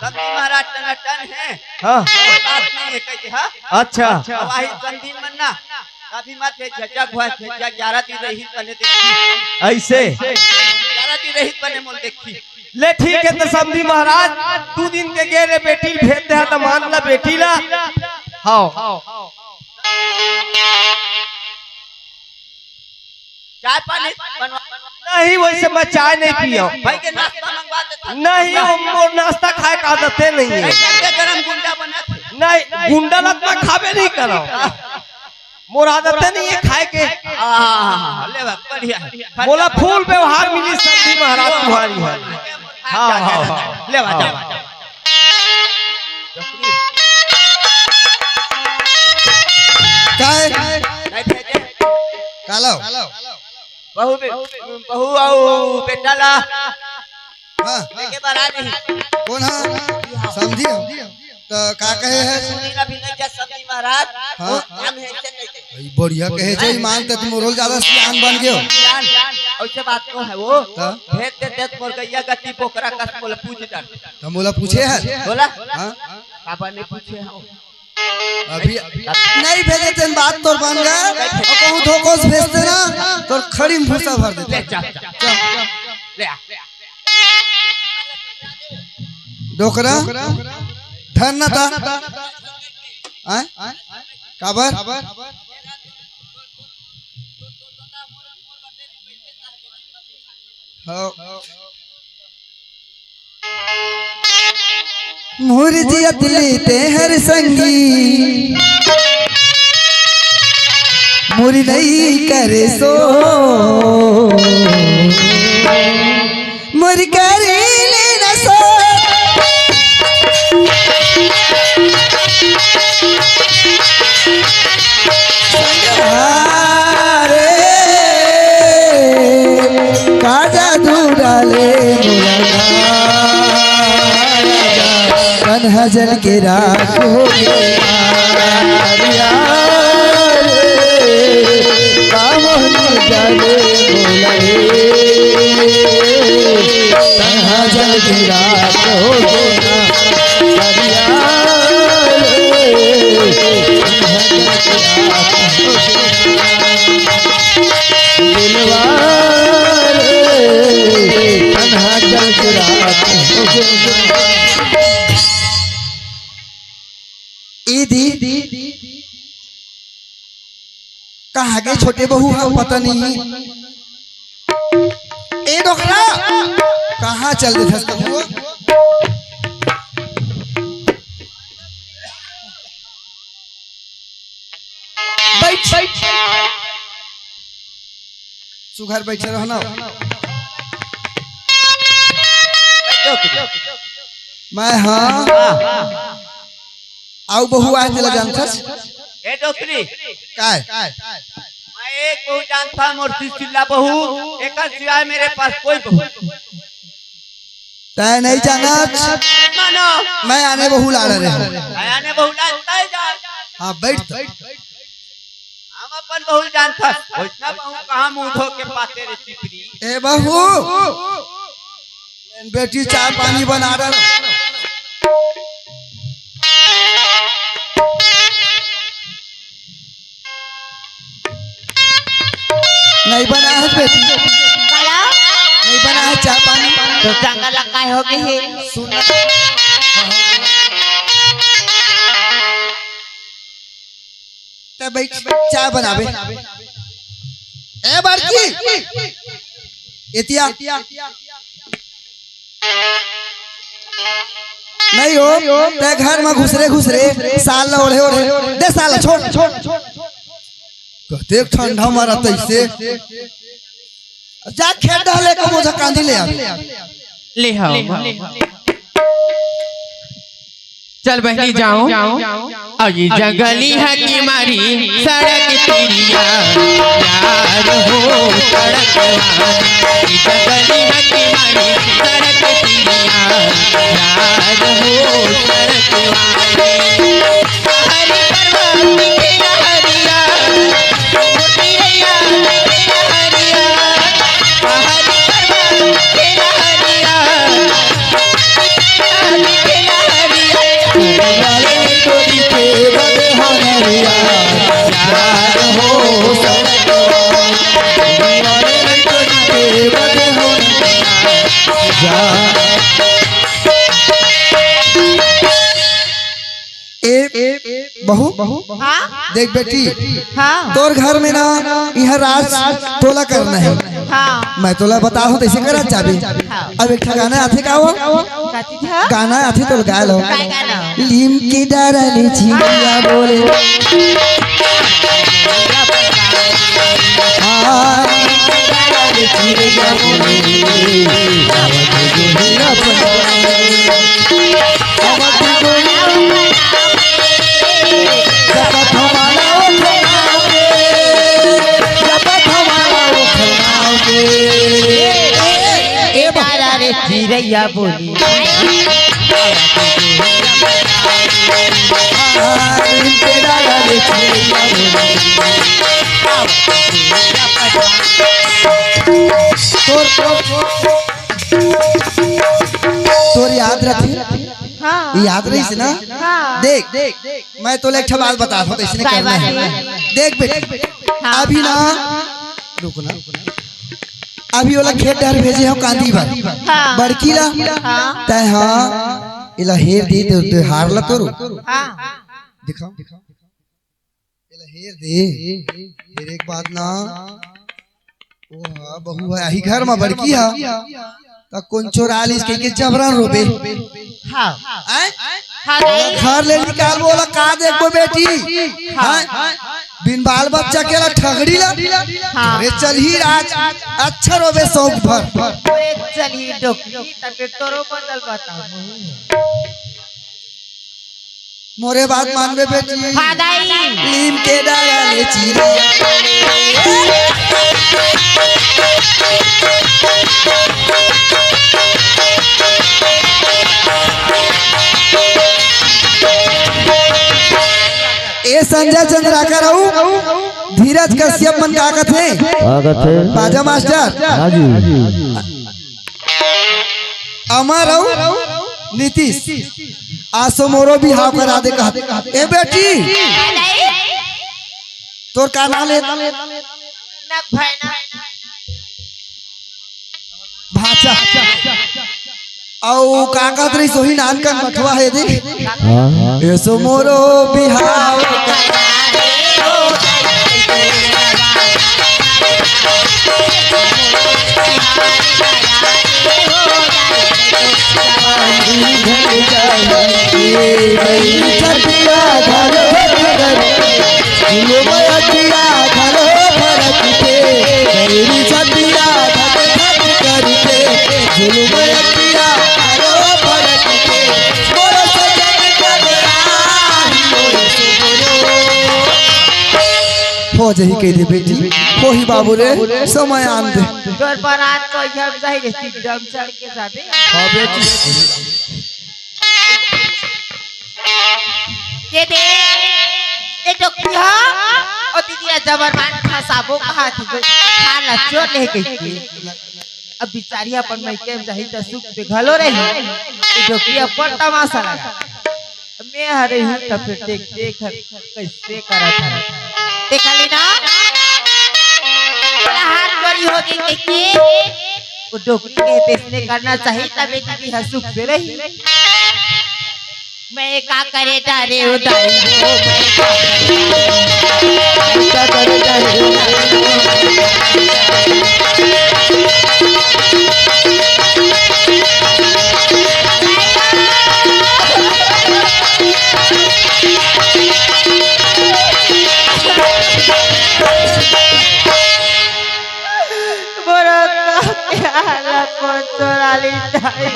समधी महाराज टनाटन है। हाँ। कोई बात नहीं है, कह जा। अच्छा। वही समधी मन्ना। अभी मत भेज, झज्जा घुआ, झज्जा ग्यारह दिन रही तने देखी। ऐसे? ग्यारह दिन रही तने मोल देखी। ले ठीक है, तो समधी महाराज, दू दिन के गेले बेटी ल भेज दे, तो मान ला बेटी ला। हाँ। चाय पानी बनवा। नहीं, वैसे मैं चाय नहीं पिया। भाई के नाश्ता मंगवा देता। नहीं, वो मोर नाश्ता खाए का आदते नहीं है। ऐसे गरम गुंडा बना। नहीं, गुंडा लत मैं खाबे नहीं करा। मोर आदते नहीं है खाए के। आहा, ले बा, बढ़िया। मोला फूल व्यवहार मिली समधी महाराज तुम्हारी है। हाँ, हाँ, हाँ। ले बा, जा बा, जा बा। काय? नहीं भेजे। कालो। बहू बे-, बहू अउ बेटा ला हाँ। लेके बरा नहीं। कोन हा? समधी हम। त का कहे है? सुनी ना भी नहीं जा समधी महाराज। हाँ। वो काम है से नहीं दे। भाई, बढ़िया कहे छै, ईमान त मोर ले ज्यादा सियान बन गयो। सियान, अइसे बात नोहे वो। त? भेज देते त मोर गइया गति बोकरा कस मोला पूछ डर। त मोला पूछे हस? बोला। हाँ? काबर नइ पूछे हँव? अभी नइ भेजे तेन बात तोर बन गे। अउ कहूँ धोखा से भेजते ना, तोर खड़ी में भूसा भर देते। ले, चल, चल। चल। ले आ। डोकरा, धर ना ता। आय? काबर? हाँ। मोर जियत ले ते हर संगी, मोर नइ करे सो, मोर करे ले न सो। संगवारी, का जादू डाले मोला, तन ह जल के राख हो गे। यार, यार, का मोहन जाने मोला रे, तन ह जल के राख हो गे। यार, यार, दिलवा रे, तन्हा जल के राख। ई दी, कहाँ गे छोटे बहू ह, पता नहीं। ए डोकरा, कहाँ चल देथस तू? बैठ, बैठ। सुघर बैठे रह ना। मैं हाँ। अउ बहू आय तेला जानथस? ए डोकरी। काय? मैं एक बहू जानथँव, मोर सिलसिला बहू, एकर सिवाय मेरे पास कोई बहू। तैं नइ जानस? मानो। मैं आने बहू ला रहे हँव। मैं आने बहू ला, तैं जान। हाँ, बैठ तो। हम अपन बहू जानथस, वइसना बहू कहाँ मुँह धो के पाथे रे चिपरी। ए बहू, बेटी चाय पानी बना रहा। नइ बना हे बेटी। काला? नइ बना हे चाय पानी। त चंगा ला काय हो गे हे? सुन। तैं बइठ, चाय बनाबे। ए बड़की, एतिया। नइ हो, तैं घर म घुसरे घुसरे, साल ला ओढ़े ओढ़े, दे साल ला, छोड़। कतेक ठंडा मारत तइसे। जा खेत डहर ले एको बोझा कांदी ले आ। ले हव। चल बहिनी जाओ। अई जंगली ह किमारी सड़क तिरिया, यार हो सड़क वाली। ई जंगली ह किमारी सड़क तिरिया, यार हो सड़क वाली। हरी करवा के हरिया, मोती रैया के हरिया, हरी करवा के हरिया। ए, बहू, हाँ? देख बेटी, हाँ। तोर घर में ना, इहाँ राज तोला करना हे। हाँ। मैं तोला बताहूँ, तइसे करत जाबे। हाँ। अब एक ठा गाना आथे का वो? का चीज ह? गाना आथे तो गाय लो। काय गाना? लीम के डारा ले चिड़िया बोले। हाँ, लीम के डारा ले चिड़िया बोले। ए दादा रे चिरैया बोली। हाँ, इनके दादा रे चिरैया बोली। तोर, तोर, तोर याद रथे? हाँ। याद रहिस ना? हाँ। देख, मैं तोला एक ठो बात बतात हँव, अइसने करना हे। देख बेटी, हाँ। अभी ना, रुक ना, अभी ओला खेत डहर भेजे हँव कांदी बर। हाँ। बड़की ला। हाँ। तैं हाँ, एला हेर दे, दे, दे हार ला तोरो। हाँ। दिखाओ। एला हेर दे। फिर एक बात ना, ओ हा, बहू हे, आही घर म बड़की हा, त कोन चोरा लिस कहिके जबरन रोबे। हाँ। आय? हाँ, नहीं। घर ले निकालबो, ओला का देखबो बेटी? हाँ। हाँ? बिन बाल बच्चा के ला ठगड़ी ला। हाँ। अरे चलही आज, अच्छा रोबे शौक भर। अरे चलही डोकरी, त फिर तोरो बदल बताओ। मोरे बात मानबे बेटी। हाँ दाई। लीम के डारा ले चिरैया। ए संजय चंद्राकर अउ धीरज कश्यप मन का कथे? का कथे? बाजा मास्टर। हाँ जी। अमर अउ नीतीश, आसो मोरो बिहाव करा दे कहत। ए बेटी, तोर का नाम हे? नग भैना। भाचा। अउ का कहत रहिस, ओही नान कन बठवा हे दे। हाँ। एसो मोरो बिहाव करा दे। हो जही कह दे बेटी, होही बाबू रे, समय आन दे। तोर बरात तो जब जाही रे, सिद्धम चढ़ के जाबे। हाँ बेटी। ये दे, ये डोकरी हो, ओ दीदी, ये जबर मान फंसाबो कहा थी, कोई खाना चोर ले गई। अब बिचारी अपन मइके में जाही त सुख पे घलो रही। ये डोकरी अपन तमाशा लगा। मैं हरे हूँ त फिर देख, देख हर कइसे करत हर। देख ले ना? तोला हाथ चोरी हो गई कहिके। वो डोकरी के पेश नहीं करना चाहिए, तबे दीदी हर सुख से रही। मैं का करे डारे उदाई हो, मैं का करे डारे उदाई हो। मोर अतका के हाल ला कोन चोरा ले जाही?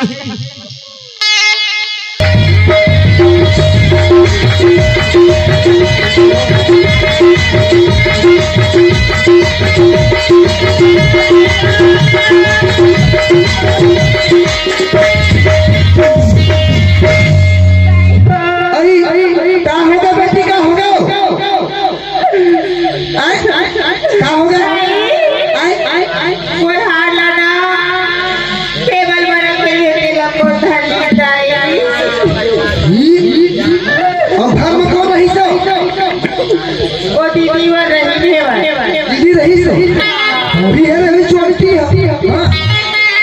अरे, अरे, का होगे बेटी, का होगे? आय, आय, आय, का होगे? आय, आय, आय। मोर हार ला ना, टेबल म रखे हे, तेला कोन धर लिया जाय? ई, ई, अउ घर म कोन रहिस? वो दीदी वो रहिन हे भाई। दीदी रहिस हे। पूरी हे रे, चोटी हे। हाँ।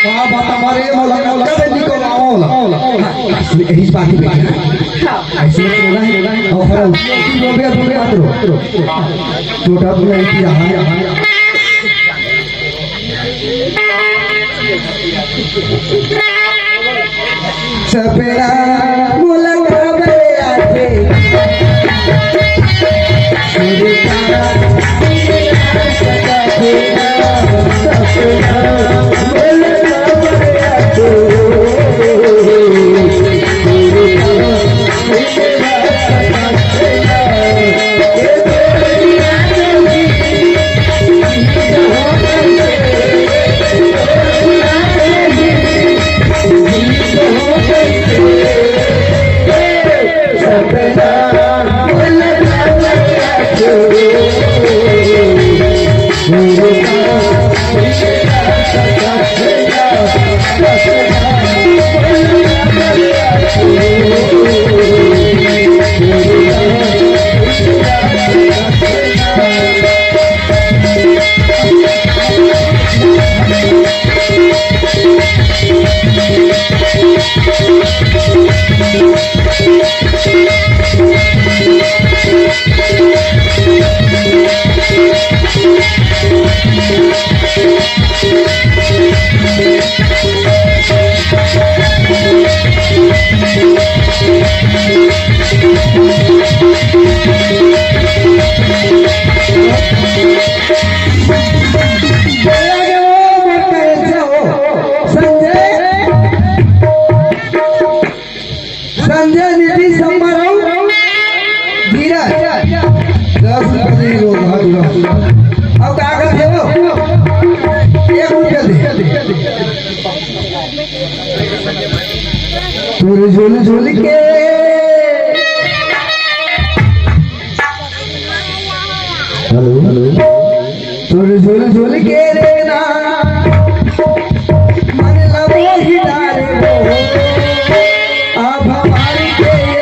का बात हमारे मोला, मोला, कबे निकल आओ, मोला। हाँ, यही बात ही बेटी। हाँ। ऐसे बोला है, बोला है। और फिर वो भी अब मत रो। छोटा बोला है कि यहाँ, यहाँ। सपना मोला कबे आथे। दस रुपया दे दो, हाँ, दो। अब का कर दे दो? एक रुपया दे। तोर झोल झोल के। Hello, hello. तोर झोल झोल के रे ना, मन लबो ही डारे हो। आप हमारी के ये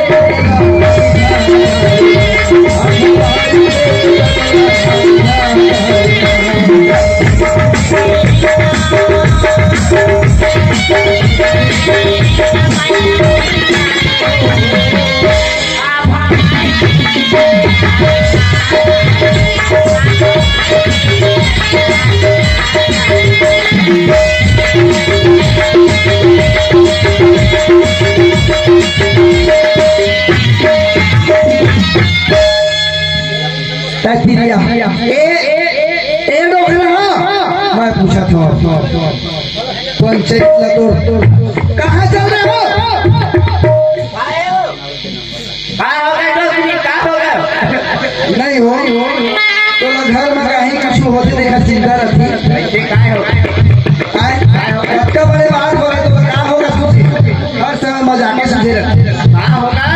तै पिरिया। ए, ए, ए डोकरा, मैं पूछत हँव। पंचायत ला तोर, कहाँ चल रहे हो? का हो गए डोकरी, का हो गए? नहीं हो, तोला घर में कहीं कुछ होथे, देखा चिंता रहती। कैसे, का हो? आय, अतका बड़े बात बोले तो का होगा तुझे? हर समय मजाक में सुझे रहते। का होगा?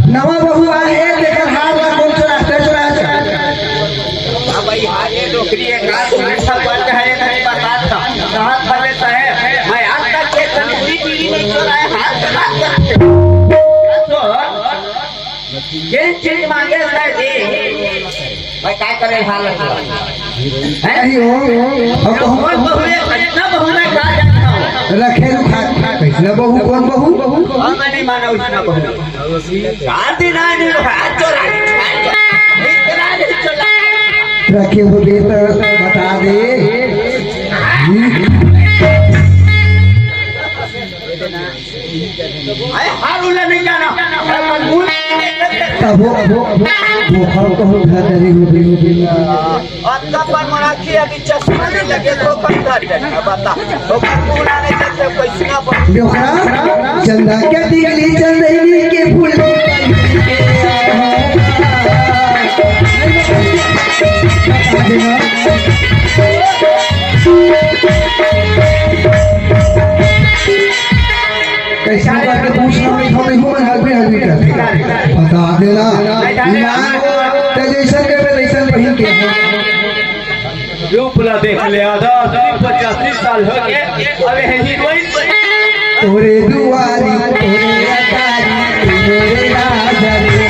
नवा बहू आए हे, देखा हार ला कौन चुरा, चुरा, चुरा। अब भाई, हाँ, ये डोकरी है, का तू हमेशा बंद है, नहीं बता था। कहाँ खा लेता है? मैं आज तक ये तंदूरी बीड़ी नहीं चुराया, हाथ, हाथ करके। तो, ये चीज मांगे सर जी। भाई, काय करे हालत? हैं? नहीं हो, हो, हो। अब तो हम कौन बहू है? इतना बहू मैं का जानता हूँ? रखे रुखा, कैसना बहू, कौन बहू? हाँ, मैं नहीं माना उसना बहू। शादी ना, नहीं, हाथ चोरा, हाथ चोरा, इतना नहीं चोरा। रखे हो दे तो बता दे। अरे, हार उला नहीं जाना। तब वो, वो, वो, वो, वो, वो, वो, वो, वो, वो, वो, वो, वो, वो, वो, अतका पर मराठी अभी चश्मा नहीं लगे तो पर कर दे। अब बता, तो पर पूरा नहीं करते, कैसना पर डोकरा, चंदा के दिगली चंदैनी के फूल। कैसे करके पूछना, मैं थोड़ी हूँ, मैं हल्के हल्के करके बता देना। ईमान, ते जैसन करबे, वैसन पहिन के। रूप ला देख ले आधा, अस्सी पचासी साल हो गए, अबे है हीरोइन बनी। तोरे दुआरी, तोरे अटारी, तोरे राजा रे।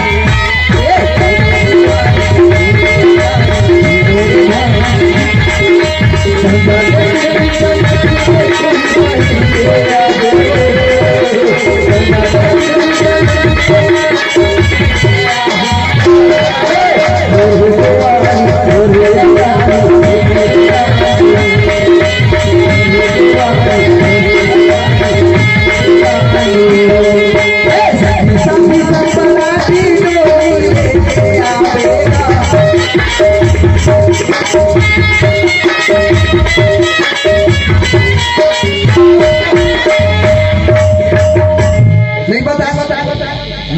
नहीं बता, बता, बता।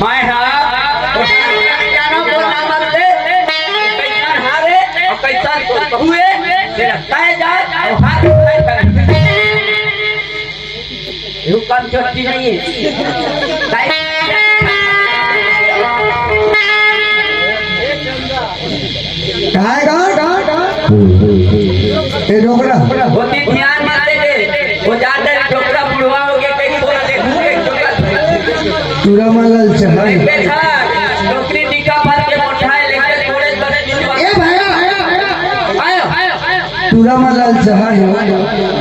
मैं हा, तो जाना बोलना मत ले। कैसन हारे, और कैसन तो बहुए, तेरा तय जाए, और हाथ उठाए कर। यू कम छोटी नहीं है। कहाँ है, कहाँ, कहाँ, कहाँ? ए, डोकरा। होती ध्यान मत दे दे। वो जाते डोकरा बुढ़वा हो गया, कहीं बोला देखूंगे डोकरा। चूड़ा माला चढ़ा। देखा, डोकरी टीका भर के मोटा है, लेकिन थोड़े बड़े दिन बाद ए भाया, भाया, भाया, भाया। चूड़ा माला चढ़ा है।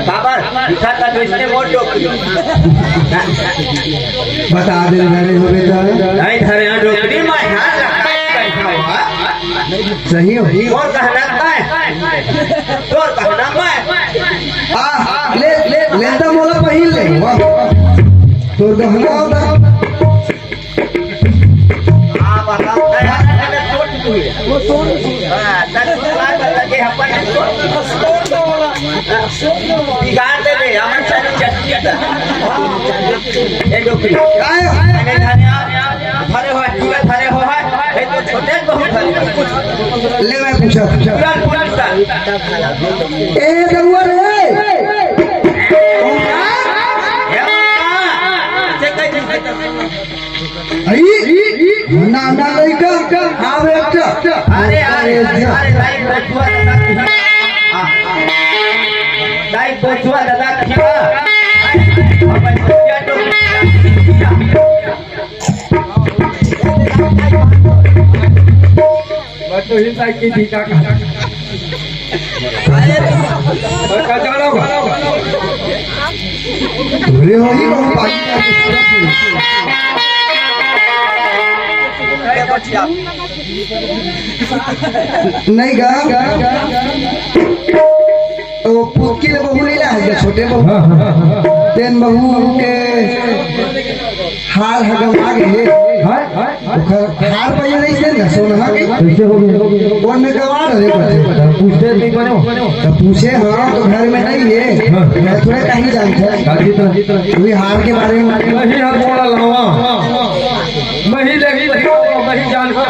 बाबर, दिखा था तो इसने मोट डोकरी। बता दे, धरे हो बेटा। नहीं धरे, हाँ, डोकरी में हाँ रखा है, बैठा हुआ। सही हो। तोर कहना का है? तोर कहना का है? आ, ले, ले, लेता मोला पहिन ले। वाह। तोर गहना होता। हाँ, बताओ। वो तोड़। हाँ, तब तोड़ लगे अपन। बिगाड़ दे बे, हमर सारी चटनी है। ए डोकरी। आयो, आयो। अरे धरे, धरे हो, पूरा धरे हो, है। छोटे बहुत है। ले मैं पूछा, पूछा। पूरा, पूरा। ए, दरुआ रे। अई, नाना लइका, आवे अच्छा। अरे, अरे, अरे, अरे, लाइव बचुआ दादा की। आ, आ। लाइव बचुआ दादा की। अपन बचिया तो मैं तो ही साइकिल ठीक है। मैं कह जा रहा हूँ। बोले होगी वो पानी का। नहीं गा। तो पुतकी ले बहू ले ला है, छोटे बहू। हाँ, हाँ, हाँ। तेन बहू के हार ह गंवा गे हे। हाँ, हाँ। ओकर हार पहिले रहिस हे ना, सोनहा के। कैसे हो गया? ओन में गंवा रहे पथे। पूछते नहीं बने हो? तो पूछे, हाँ, तो घर में नहीं है। हाँ। मैं थोड़े कहीं जानता है। काजी तो। वही हार के बारे में। नहीं, हार बोला लावा। मैं ही देखी, मैं ही जानता।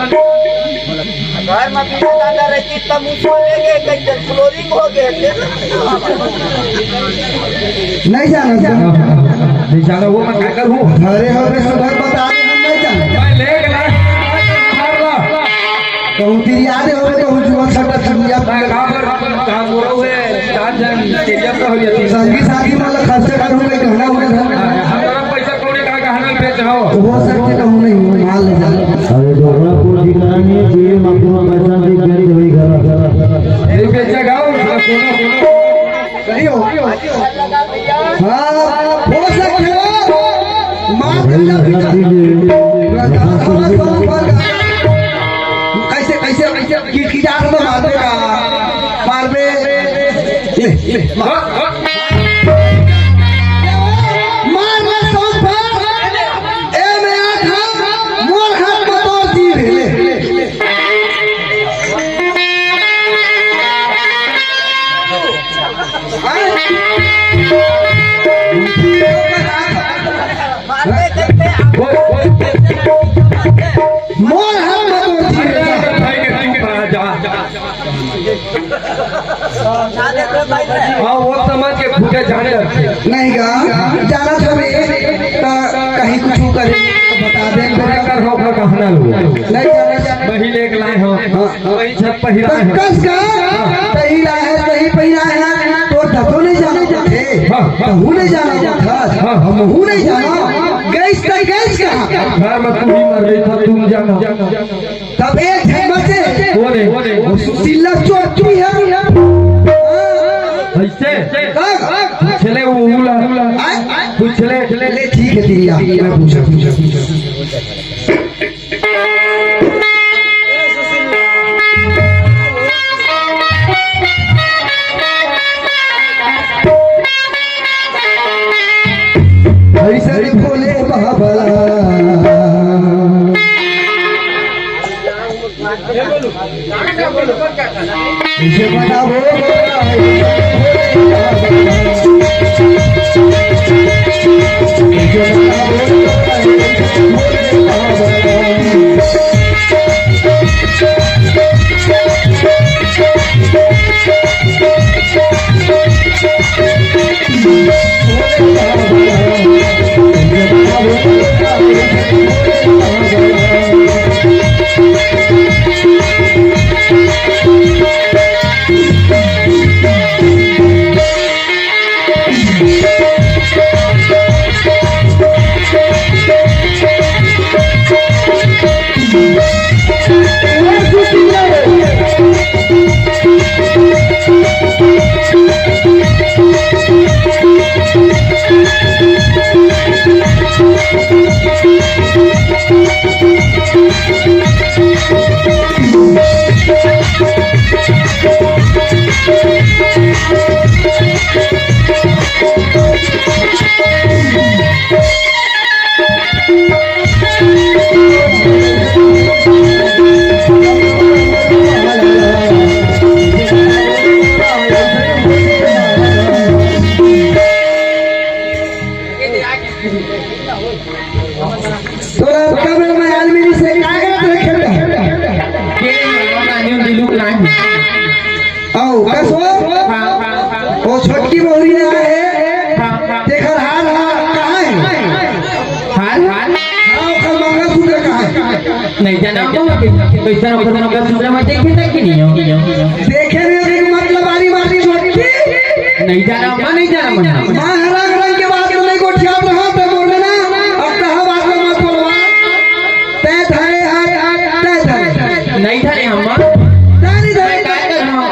घर में बिना दादा रहती, तब उसको ले गए, कहीं फ्लोरिंग हो गए। नहीं जाना, जाना। नहीं जाना, वो मैं क्या करूँ? अरे, अरे, सुबह बता दे, हम नहीं जाना। मैं लेके लाया, मार ला। कहूँ तेरी याद है, हमें कहूँ जुआ छटा छटिया। मैं कहाँ पर, कहाँ बोला हुए, चार जन के जब का हो जाती है। संगी साथी मतलब खर्चा करूँ, मैं कहना हुआ था। हाँ, हम तरफ पैसा कौड़ी का गहना बेच रहा हो। हो सकते कहूँ नहीं, माल ले जाना। अरे, डोकरा को ठिकाना नहीं है, जेल में आपको पैसा नहीं, बेच वही घर। नहीं बेचेगा, उसका सोना, सोना। सही हो। हाँ, हो सकते हो। मार भाई, देना। लड़की जी। कैसे, कैसे, कैसे, की, की जात में मार देगा। मार दे। ले, ले, मार। मार, मार, सांस भर। ए, मैं आँख, मोर हाथ में तोर तीर है, ले। मोर हाथ में तोर तीर है। हाँ, वो समझ के फूटे झाड़ डरथे। नहीं गा, जाना था मैं, त कहीं कुछ करे, तो बता दे। मैं कर रहा हूँ, कहना लो। नहीं जाना। वही लेके लाए हो। हाँ। वही छत पहिरा है। कस का? पहिरा है, वही पहिरा है। तो धतो नहीं जाना थे। हाँ। तो हूँ नहीं जाना था। हाँ। हम हूँ नहीं जाना। गैस का, गैस का। घर में तू ही मर रही था, तुम जाना। तब एक झन बचे। कौन है? वो सुशीला चौधरी है। ऐसे? कब? पूछ ले वो उला। आय? पूछ ले। ले, ठीक है, तेरी आप। मैं पूछा, पूछा, पूछा। ऐसे भोले बाबा। कइसन ओकर मंगलसूत्र में देखे तक कि नहीं हो? देखे नहीं हो, लेकिन मतलब आरी मारी छोटी। नहीं जाना, मैं नहीं जाना, मैं। मैं रंग रंग के बात में नहीं गोठियात रहा, तै बोल ना, अब कहा बात में मत बोलवा। तै धरे हस, तै धरे। नहीं धरे हम। तै नहीं धरे। मैं काय कर रहा हूँ?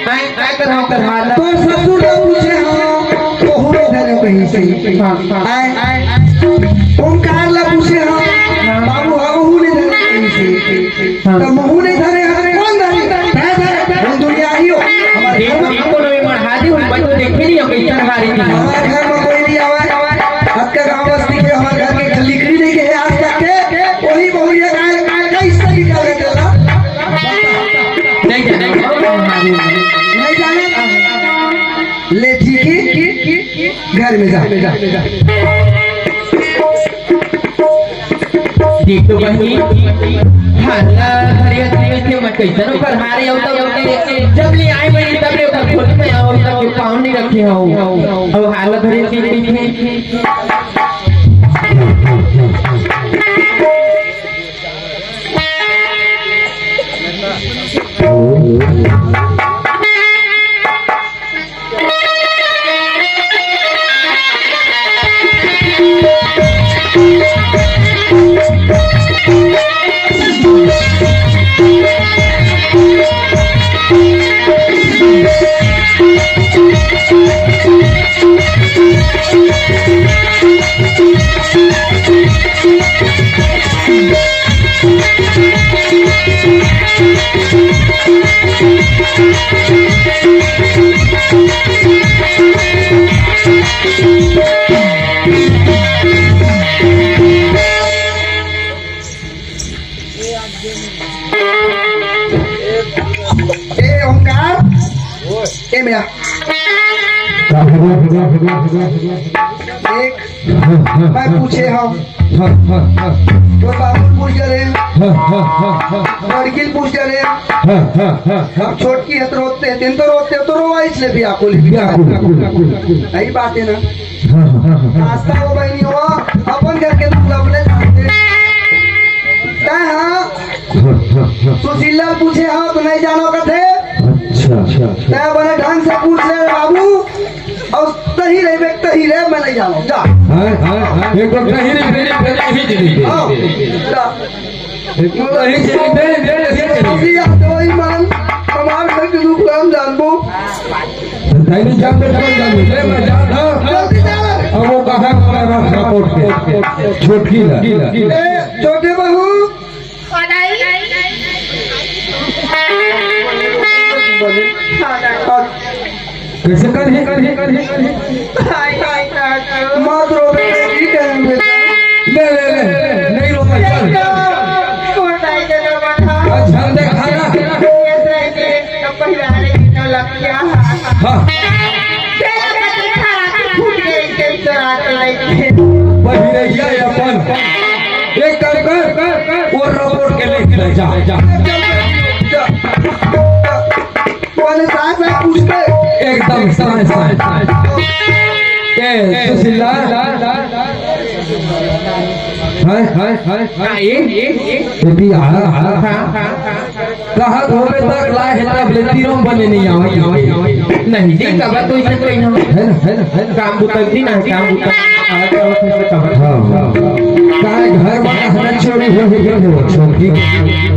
मैं काय कर रहा हूँ, कर रहा था। तोर ससुर ला पूछे हँव, ओहू नहीं धरे कहीं से। हाँ, हाँ। आय, आय, ओंकार ला पूछे हँव, बाबू, हाँ, ओहू नहीं धरे कहीं से। हाँ। त महूँ नहीं धरे हँव, कोन धरे? धरे, धरे, धरे। हम दुनिया ही हो। हमारे देख, घर में देखो ना, मैं हाथी हूँ, मैं तो देखे नहीं हूँ, कइसन हारी थी। हमारे घर में कोई नहीं आवे। आपका गाँव बस्ती के हमारे घर के लिकड़ी नहीं गए आज तक के, वही बहुरिया गाय, गाय का हिस्सा निकाल के देला। नहीं जाना, नहीं जाना। नहीं जाना। ले ठीक है, घर में जा। देख तो बहिनी, हालत हरिया तरीके से मैं कइसन ओकर हारे अउ तब जब ले आए बहिनी तब ले ओकर खोली में आओ तब के पाँव नहीं रखे हो। अब हालत हरिया तरीके से ए ओंकार, ए मेरा। एक, मैं पूछे हँव। तोर बाबू पूछ डरे। बड़की पूछ डरे। अब छोटकी हे त रोते, तेन तो रोते, तो रोवाइच ले भी आकुल भी। बिल्कुल, बिल्कुल। सही बात है ना? हाँ, हाँ, हाँ, हाँ। रास्ता वो बहिनी हो, अपन घर के दुख अपने जानते। तैं हाँ, हाँ, हाँ, हाँ। सुशीला पूछे हँव त नहीं जानो कथे। अच्छा, अच्छा, अच्छा। तैं बने ढंग से पूछ ले बाबू, अउ तहीं रहिबे, तहीं रह, मैं नहीं जानो, जा। हाँ, हाँ, हाँ। एक तो तहीं रहिबे, तहीं रहिबे। हाँ, जा। एक तो तहीं रहिबे, तहीं रहिबे। अभी याद हो ईमान, हमार घर के दुख हम जानबो। तैं नहीं जानबे, कौन जानबे? ले, मैं जानत हँव। जल्दी जा। अब वो कहाँ हमारा रिपोर्ट के? छोटकी ला। ए, छोटे बहू। कौन आई? कौन आई? कइसे करही, करही, करही, करही? मत रो बेटा, ठीक है हम बेटा। ले, ले, ले, नहीं रो, चल। कौन आई के ना बता? चल, देखा ना। ये सही के तो पहिराने की नौलखिया। हाँ। तेरा कति खराब फूट गई, तेरी चोरा के लेके। पहिरैया अपन। एक काम कर, वो रिपोर्ट के लिख ले, जा, जा। जा। बोले, साँय, साँय, पूछ के। एकदम साँय, साँय, साँय। ए, सुशीला। हाँ, हाँ, हाँ, हाँ। ये, ये, ये। ये भी आ, आ, आ। हाँ, हाँ, हाँ। कहत होबे तक लाए हे, तब ले तीरों बने नहीं आवे। नहीं जी, कबर तो इसे कोई ना। है ना, है ना, है ना? काम बुता भी ना, काम बुता। हाँ, हाँ। काहे घर में कहना चोरी हो, हो, हो, हो, छोटी।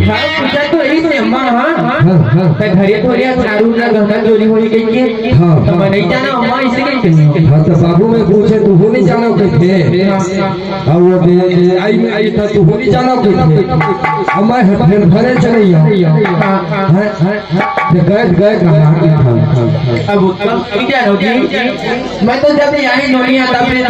हाँ, पूछा तो यही से अम्मा, हाँ, हाँ। हाँ, हाँ। तो घरे थोड़ी झाड़ू ना, गंगा चोरी होई कहिके। हाँ, तो हाँ। मैं नहीं जाना, अम्मा इसे कहिके। हाँ, तो बाबू मैं पूछे, तू हो नहीं जाना कहिके। हाँ, हाँ। अब वो दे, दे, आई में आई था, तू हो नहीं जाना कोई थे। अब मैं ह-, फिर घरे चले जाओ। हाँ, हाँ। हैं? हैं? ते गए, गए कहाँ? अब उत्तम, क्या हो जी? मैं तो जब यहाँ ही नोनी आता, फिर